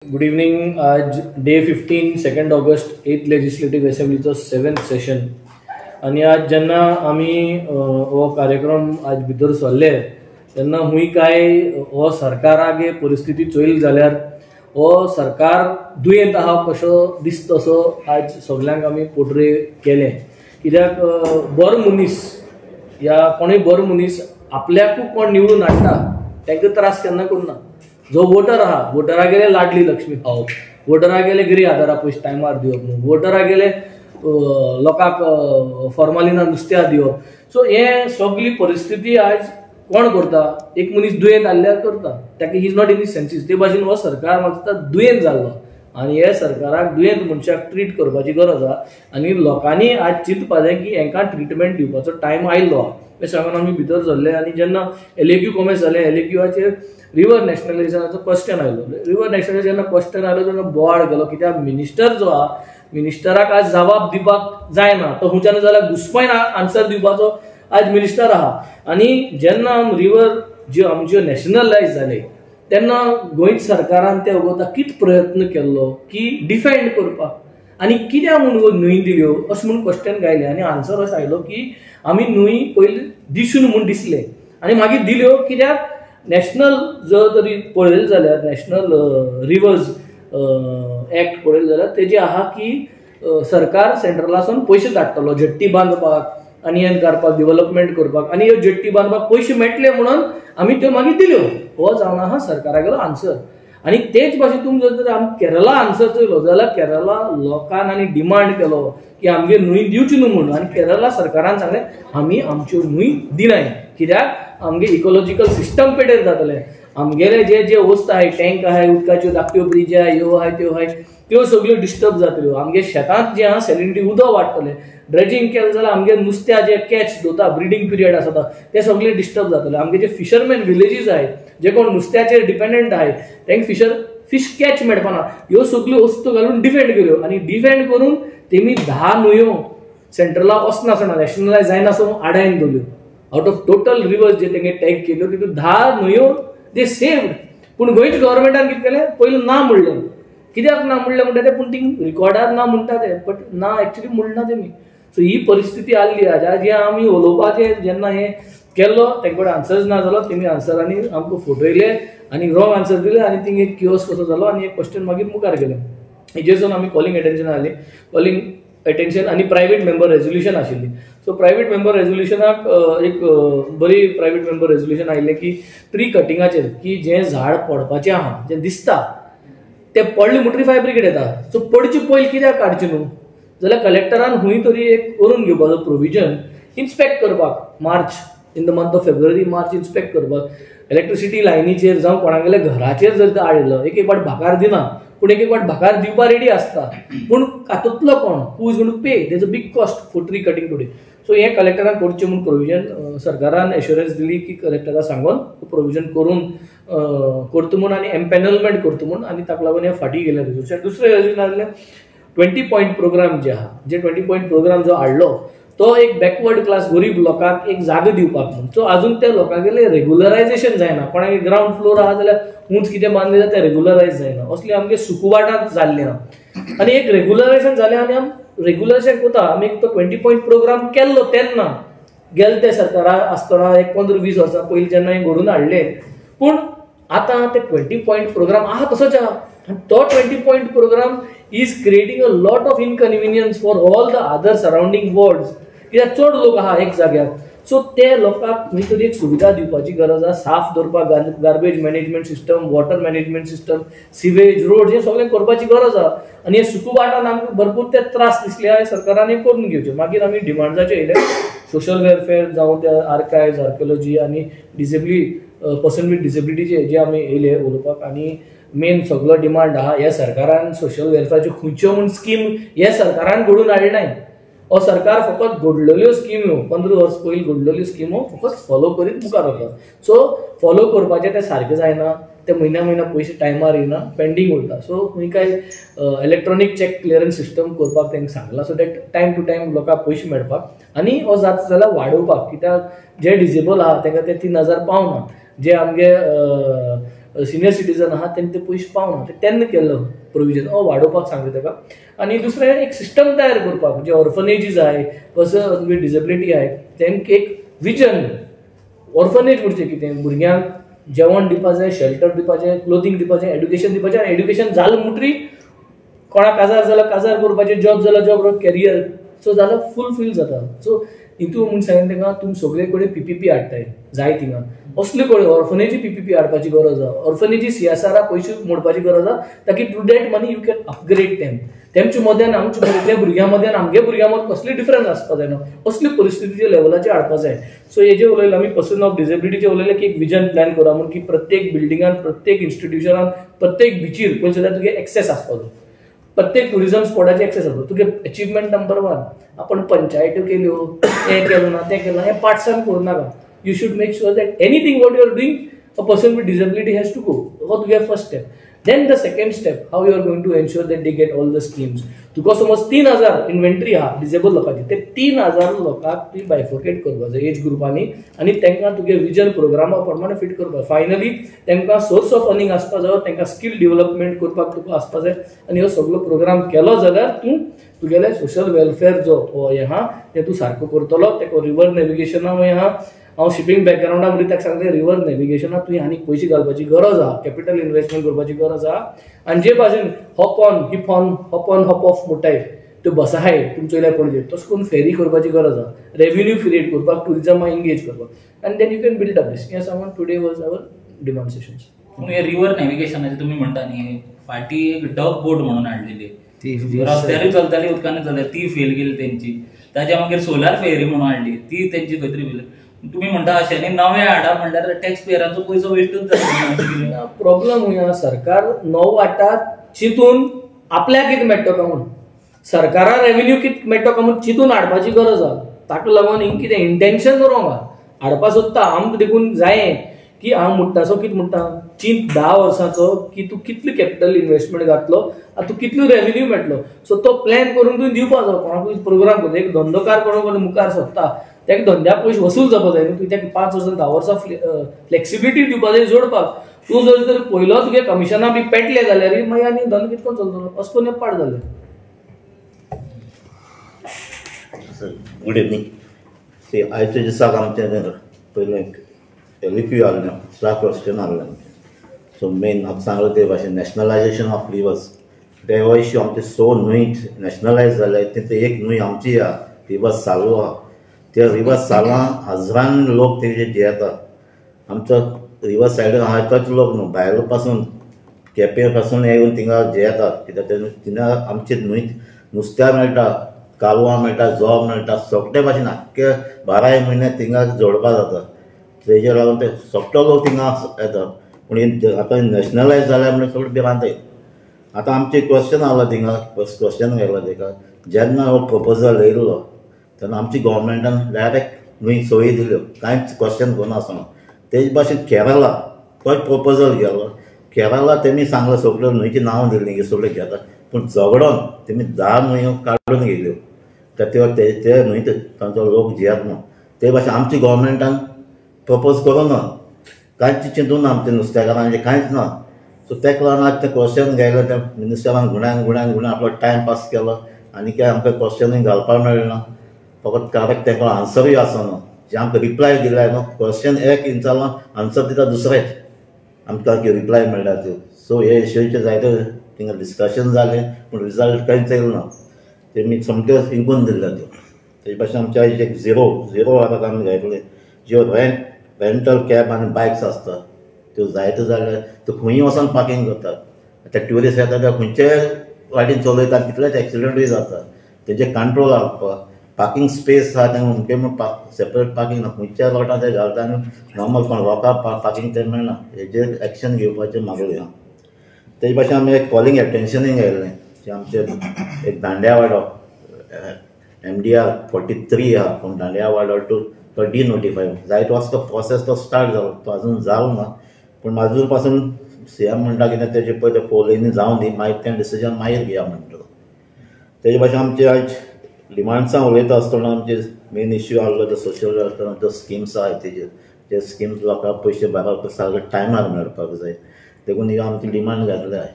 Good evening. आज day 15 2 August 8th legislative असेंब्लीचो 7th session आनी आज जेन्ना आमी हो कार्यक्रम आज भितर सरले तेन्ना हुंय काय हो सरकारागे परिस्थिती चोयल जाल्यार हो सरकार दुयेंत आहा कसो दिसता तसो आज सगल्यांक आमी पोर्ट्रे केलें. कित्याक बरो मनीस या कोणूय बरो मनीस आपल्याकूय कोण निवडून हाडटा तांकां त्रास केन्ना करना. जो वोटर आहा वोटरा गेले लाडली लक्ष्मी खावप, वोटरा गेले गिरी आदारा पयशे टायमार दिवप न्हू, वोटरा गेले लोकांक फॉर्मालिना नुस्त्या दिवप. सो हे सगळी परिस्थिती आज कोण करता? एक मनीस दुयेंत आसल्यार करता, ताका he is not in his senses. ते भाशेन हो सरकार म्हाका दिसता दुयेंत जाल्लो आनी हे सरकाराक दुयेंत मनशाक ट्रीट करपाची गरज आहा आनी लोकांनी आज चिंतपा जाय की हेंकां ट्रिटमेंट दिवपाचो टायम आयिल्लो आहा. हें सांगून आमी भितर सरले आनी जेन्ना LAQ commence जालें, LAQाचेर रिवर नॅशनलायजेशनाचो क्वेश्चन आयलो. रिवर नॅशनलायजेशन जेन्ना क्वेश्चन आयलो तेन्ना बोवाळ गेलो कित्याक मिनिस्टर जो आहा मिनिस्टराक आज जबाब दिवपाक जायना, तो खंयच्यान जाल्यार घुसपायन आन्सर दिवपाचो आज मिनिस्टर आहा. आनी जेन्ना रिवर ज्यो आमच्यो नॅशनलायज जाले तेन्ना गोंय सरकारान ते वगता कित प्रयत्न केल्लो की डिफेंड करपाक आनी कित्याक म्हूण न्हंय दिल्यो अशें म्हूण क्वेश्चन गायलें आनी आन्सर अशें आयलो की आमी न्हंय पयलीं दिसून म्हूण दिसलें आनी मागीर दिल्यो कित्याक नॅशनल जर तरी पळयलें जाल्यार नॅशनल रिवर्स एक्ट पळयलें जाल्यार तेजें आहा की सरकार सेंट्रलासून पयशे धाडटलो जेट्टी बांदपाक आनी हें करपाक डेव्हलपमेंट करपाक आनी ह्यो जेट्टी बांदपाक पयशे मेळटले म्हणून आमी त्यो मागीर दिल्यो. हो जावन आहा सरकारागेलो आन्सर. आनी तेच भाशेन तुमी जर आमी केरला आन्सर चोयलो जाल्यार केरला लोकान आनी डिमांड केलो की आमगे न्हंय दिवची न्हू म्हणून आनी केरला सरकारान सांगलें आमी आमच्यो न्हंय दिनाय कित्याक आमगे इकोलॉजिकल सिस्टम पेटेर जातलें, आमगेले जे जे वस्त आहाय टँक आहाय उदकाच्यो धाकट्यो ब्रिज आहाय ह्यो आहाय त्यो आहाय त्यो सगळ्यो डिस्टर्ब जातल्यो, आमगे शेतांत जें आहा सॅलिनिटी उदक वाडटलें, ड्रेजिंग केलें जाल्यार आमगे नुस्त्या जे कॅच दवरता ब्रिडींग पिरियड आसता ते सगळे डिस्टर्ब जातले, आमगे जे फिशरमॅन विलेजीस आहाय जे कोण नुस्त्याचेर डिपेंडंट आहाय तांकां फिश कॅच मेळपाना. ह्यो सगळ्यो वस्तू घालून डिफेंड केल्यो आनी डिफेंड करून तेमी 10 न्हंयो सेंट्रला वचनासतना नॅशनलायज जायनासतना आडायन दवरल्यो. आउट ऑफ टोटल रिवर्स जे तेंगे टॅग केल्यो तितून 10 न्हंयो दे सेव्ड. पूण गोंयच्या गव्हर्मेंटान कितें केलें पयलीं ना म्हणलें. कित्याक ना म्हणलें म्हणटा ते पूण ती रिकॉर्डार ना म्हणटा ते बट ना एक्चुली म्हणना तेमी. सो ही परिस्थिती आसली आज. आज हें आमी उलोवपाचें जेन्ना हें केल्लो तेंचे कडेन आन्सर्स ना जालो, तेमी आन्सरांनी आमकां फटयले आनी रॉंग आन्सर दिले आनी थिंग एक कियोस कसो जालो आनी एक क्वेश्चन मागीर मुखार गेलें. हेजेर आमी कॉलिंग एटेन्शन आसली, कॉलिंग एटेन्शन आनी प्रायवेट मेंबर रेजोल्युशन आशिल्ली. सो प्रायवेट मेंबर रेजोल्युशनाक एक बरी प्रायवेट मेंबर रेजोल्युशन आयिल्लें की ट्री कटिंगाचेर की जें झाड पडपाचें आहा जें दिसता तें पडलें म्हणटकीर फायर ब्रिगेड येता. सो पडचे पयलीं कित्याक काडचें न्हू जाल्यार कलेक्टरान खंय तरी एक करून घेवपाचो प्रोविजन इन्स्पेक्ट करपाक March in the month of February March inspect करपाक इलेक्ट्रिसिटी लायनीचेर जावं कोणागेल्या घराचेर जर तो आडलो एक एक फावट भाकार दिना पूण एक एक फावट भाकार दिवपा रेडी आसता पूण तातूंतलो कोण who is going to pay there's a big cost for tree cutting today. So हें कलेक्टरान करचें म्हूण प्रोविजन सरकारान एश्योरन्स दिली की कलेक्टरा सांगून प्रोविजन करून करता म्हूण आनी एम्पॅनलमेंट करता म्हूण आनी ताका लागून हें फाटीं गेलें रेजोल्युशन. दुसरें रेजोल्युशन आसलें 20 पॉयंट प्रोग्राम जे आहा जे 20 पॉयंट प्रोग्राम जो हाडलो तो एक बॅकवर्ड क्लास गरीब लोकांक एक जागो दिवपाक म्हूण. सो आजून त्या लोकांगेलें रेगुलरायजेशन जायना, कोणागे ग्रावंड फ्लोर आहा जाल्यार उंच कितें बांदलें जाल्यार तें रेगुलरायज जायना, असलें आमगे सुकुवाटांत जाल्लें आहा. आनी एक रेगुलरायजेशन जालें आनी आम रेगुलरायजेशन करता आमी एक तो 20 पॉयंट प्रोग्राम केल्लो तेन्ना गेले ते सरकारा आसतना एक 15-20 वर्सां पयलीं जेन्ना हें घडोवन हाडलें पूण आतां ते 20 पॉयंट प्रोग्राम आहा तसोच आहा. तो 20 point program is creating a lot of inconvenience for all the other surrounding wards कित्याक चड लोक आहा एक जाग्यार. सो ते लोकांक खंय तरी एक सुविधा दिवपाची गरज आहा, साफ दवरपाक garbage management system, water management system, sewage, road हें सगळें करपाची गरज आहा. आनी हे सुकुवाटान आमकां भरपूर ते त्रास दिसले आनी सरकारान हें करून घेवचें. मागीर आमी डिमांड्साचेर येयले सोशल वेलफेअर जावं ते आर्कायव्स आर्किओलॉजी आनी डिसेबिलिटी पर्सन वीथ डिसेबिलिटीचे जे आमी येयले उलोवपाक. आनी मेन सगलो डिमांड आहा ह्या सरकारान सोशल वेलफेअराच्यो खंयच्यो म्हूण स्कीम ह्या सरकारान घडोवन हाडनाय. हो सरकार फकत घडलेल्यो स्किम्यो 15 वर्स पयलीं घडलेल्यो स्किमो फकत फॉलो करीत मुखार वता. सो फॉलो करपाचें तें सारकें जायना, ते म्हयन्या म्हयन्या पयशे टायमार येयना, पेंडींग उरता. सो खंय काय इलेक्ट्रॉनीक चॅक क्लियरन्स सिस्टम करपाक तांकां सांगलां so that time to time लोकांक पयशे मेळपाक आनी हो जाता जाल्यार वाडोवपाक कित्याक जे डिजेबल आहा तांकां ते 3000 पावना, जे आमगे सिनियर सिटीजन आहा तेंकां ते पयशे पावना, ते तेन्ना केल्लो प्रोविजन हो वाडोवपाक सांगलें ताका. आनी दुसरें एक सिस्टम तयार करपाक, जे ऑर्फनेजीस आहाय, पर्सन वीथ डिसेबिलिटी आहाय, तेंकां एक विजन ऑर्फनेज म्हणचे कितें, भुरग्यांक जेवण दिवपा जाय, शेल्टर दिवपाचें, क्लोथींग दिवपाचें, एड्युकेशन दिवपाचें. आनी एड्युकेशन जालें म्हणटरी कोणाक काजार जाल्यार काजार करपाचें, जॉब जाल्यार जॉब, कॅरियर सो जाल्यार फुलफील जाता. सो हितू म्हूण सांगलें तांकां, तुमी सगळे कडेन पीपीपी हाडटाय जाय थिंगा, असले कडेन ऑर्फनेजी पीपीपी हाडपाची गरज आहा, ऑर्फनेजी सीएसआरा पयशे मोडपाची गरज आहा, ताकी to that money you can upgrade them. तेमच्या मदें आमच्या मदेंतल्या भुरग्यां मदें आमगे भुरग्यां मदें कसली डिफरन्स आसपा जायना, असली परिस्थितीचे लेवलाचेर हाडपा जाय. सो हेजे उलयलें आमी पर्सन ऑफ डिसेबिलिटीचे उलयलें की एक विजन प्लॅन करा म्हूण, की प्रत्येक बिल्डिंगान, प्रत्येक इन्स्टिट्युशनान, प्रत्येक बिचीर खंय सुद्दां तुगे एक्सेस आसपा जाय, प्रत्येक ट्युरिजम स्पॉटाचे एक्सेस आसता. तुगे अचिव्हमेंट नंबर 1, आपण पंचायत्यो केल्यो, हें केलें ना, तें केलें ना, हें पार्टसान करूं नाका. You should make sure that anything what you are doing a person with disability has to go. हो तुगे first step. Then the second step, how you are going to ensure that they get all the schemes. तुका समज 3000 inventory आहा disable लोकांची, ते 3000 लोकांक तुवें bifurcate करपाक जाय एज ग्रुपांनी, आनी तांकां तुगे विजन प्रोग्रामा प्रमाणे फिट करपाक. फायनली तांकां सोर्स ऑफ अर्निंग आसपा जाय, तांकां स्कील डेव्हलपमेंट करपाक तुका आसपा जाय. आनी हो सगळो प्रोग्राम केलो जाल्यार तूं तुगेलें सोशल वेलफेअर जो हें आहा तें तूं सारको करतलो. ताका रिवर नेविगेशना आहा, हांव शिपींग बॅकग्रावंडा म्हणून ताका सांगलें रिवर नेविगेशनाक तुवें आनीक पयशे घालपाची गरज आहा, कॅपिटल इन्व्हेस्टमेंट करपाची गरज आहा. आनी जे भाशेन hop on hip on hop on hop off म्हणटाय त्यो बस आहाय तुमचो येयल्या पणजे, तशें करून फेरी करपाची गरज आहा, रेव्हेन्यू क्रिएट करपाक, ट्युरिजमा एंगेज करपाक, आनी then you can build up this. हें सांगून today was our demand sessions. पूण हे रिवर नेविगेशनाचें तुमी म्हणटा न्ही, फाटीं एक डक बोट म्हणून हाडलेली, रस्त्यारूय चलताली, उदकानूय चलताली, ती फेल गेली तेंची. ताच्या मागीर सोलार फेरी म्हणून हाडली, ती तेंची खंय तरी फेल. तुम्ही म्हणता अशांनी नवे हाडा म्हणल्यार टॅक्स पेयरांचो पयसो वेस्टूच जाता. प्रॉब्लम हुंय सरकार नवो हाडटा चिंतून आपल्याक कितें मेळटा काय म्हूण, सरकारा रेव्हेन्यू कितें मेळटा काय म्हूण चिंतून हाडपाची गरज आहा. ताका लागून हिंग कितें इंटेन्शन रोंग आहा, हाडपा सोदता आमकां देखून जायें की हांव म्हणटा सो कितें म्हणटा, चिंत 10 वर्सांचो की तूं कितलो कॅपिटल इन्व्हेस्टमेंट घातलो आनी तूं कितलो रेव्हेन्यू मेळटलो. सो तो प्लॅन करून तुवें दिवपा जाय, कोणाकूय प्रोग्राम करून एक धंदोकार कोण मुखार सोदता ताका धंद्या पयशे वसूल जावपा जाय न्हू, तुवें ताका 5 वर्सां 10 वर्सां फ्लेक्सिबिलिटी दिवपा जाय जोडपाक. तूं जर तर पयलो तुगे कमिशना बी पेटले जाल्यार मागीर आनी धंदो कितें करून चलतलो, अशें करून पाड जालें. Good evening. सी आयच्या दिसाक आमचें पयलें एलपी आहलें, 7 क्वेश्चन आहलें आमचें. सो मेन आतां सांगलें ते भाशेन नॅशनलायजेशन ऑफ रिवर्स, ते हो इश्यू आमचे 100 न्हंय नॅशनलायज जाले, तितूंत एक न्हंय आमची आहा रिवर सालू आहा. त्या रिवर सालां हजरान लोक तेजे जियेतात. आमचो रिवर सायडीन आहा तोच लोक न्हू, भायलो पासून केपें पासून येवन थिंगा जियेतात, कित्याक थिंगा आमचे न्हंय नुस्त्या मेळटा, कालवां मेळटा, जोब मेळटा, सगळे भाशेन आख्खे 12 म्हयने थिंगा जोडपा जाता. तेजेर लागून ते सगळो लोक थिंगा येता. पूण आतां नॅशनलायज जाल्या म्हणून सगळें भिरांत. आतां आमचें क्वेश्चन आहलो थिंगा, क्वेश्चन घायलो तेका, जेन्ना हो प्रपोजल येयल्लो तेन्ना आमची गव्हर्मेंटान डायरेक्ट न्हंय सोयी दिल्यो, कांयच क्वेश्चन करनासतना. तेज भाशेन केरला तोच प्रपोजल गेलो, केरला तेमी सांगलें सगळ्यो न्हंयची नांवां दिलीं की सगळ्यो घेता, पूण झगडोन तेमी 10 न्हंयो काडून घेयल्यो, ते न्हंय तांचो लोक जियेत म्हूण. ते भाशेन आमची गव्हर्मेंटान प्रपोज करूं ना, कांयच चिंतूं ना आमच्या नुस्तेकारांचें कांयच ना. सो तेका लागून आज तें क्वेश्चन घायलें, त्या मिनिस्टरान गुण्यान गुण्यान गुण्यान आपलो टायम पास केलो आनी काय आमकां क्वेश्चनूय घालपाक मेळ्ळें ना, फकत करेक्ट तांकां आन्सरूय आसना. जे आमकां रिप्लाय दिलाय न्हू क्वेश्चन एक इंचालो आन्सर दिता दुसरेच, आमकां रिप्लाय मेळटा त्यो. सो हे इश्यूचे जायते थिंगा डिस्कशन जालें, पूण रिजल्ट कांयच येयलो ना, तेमी सामक्यो जिंकून दिल्यो त्यो. तेजे भाशेन आमच्या एक झिरो आतां आमी घायतले, ज्यो रेंटल कॅब आनी बायक्स आसता त्यो जायते जाल्यार त्यो खंयूय वचोन पार्कींग करतात. आतां ट्युरिस्ट येता ते खंयच्याय वाटेन चलयतात, कितलेच एक्सिडंटूय जाता. तेजे कंट्रोल हाडपाक पार्कींग स्पेस आहा तांकां अमकें म्हूण सेपरेट पार्कींग ना, खंयच्याय रोडार ते घालता आनी नॉर्मल कोण लोकांक पार्कींग ते मेळना. हेजेर एक्शन घेवपाचें मागलें हांव. तेजे भाशेन आमी एक कॉलिंग एटेन्शनूय घायलें की आमचे एक दांड्यावाडो MDR 43 आहा, पूण दांड्यावाडो टू तो डिनोटिफाय जायत वर्स तो प्रोसेस तो स्टार्ट जालो, तो अजून जालो ना. पूण अजून पासून सीएम म्हणटा कितें तेजे पळय ते पोलिनी जावं दी, मागीर तें डिसिजन मागीर घेया म्हणटा. तेजे भाशेन आमचे आयज डिमांड्सां उलयता आसतना आमचे मेन इश्यू आहलो तो सोशल वेलफेअराचो स्किम्स आहाय तेजेर, ते स्किम्स लोकांक पयशे भरप सारके टायमार मेळपाक जाय. देखून ही आमची डिमांड घातल्या.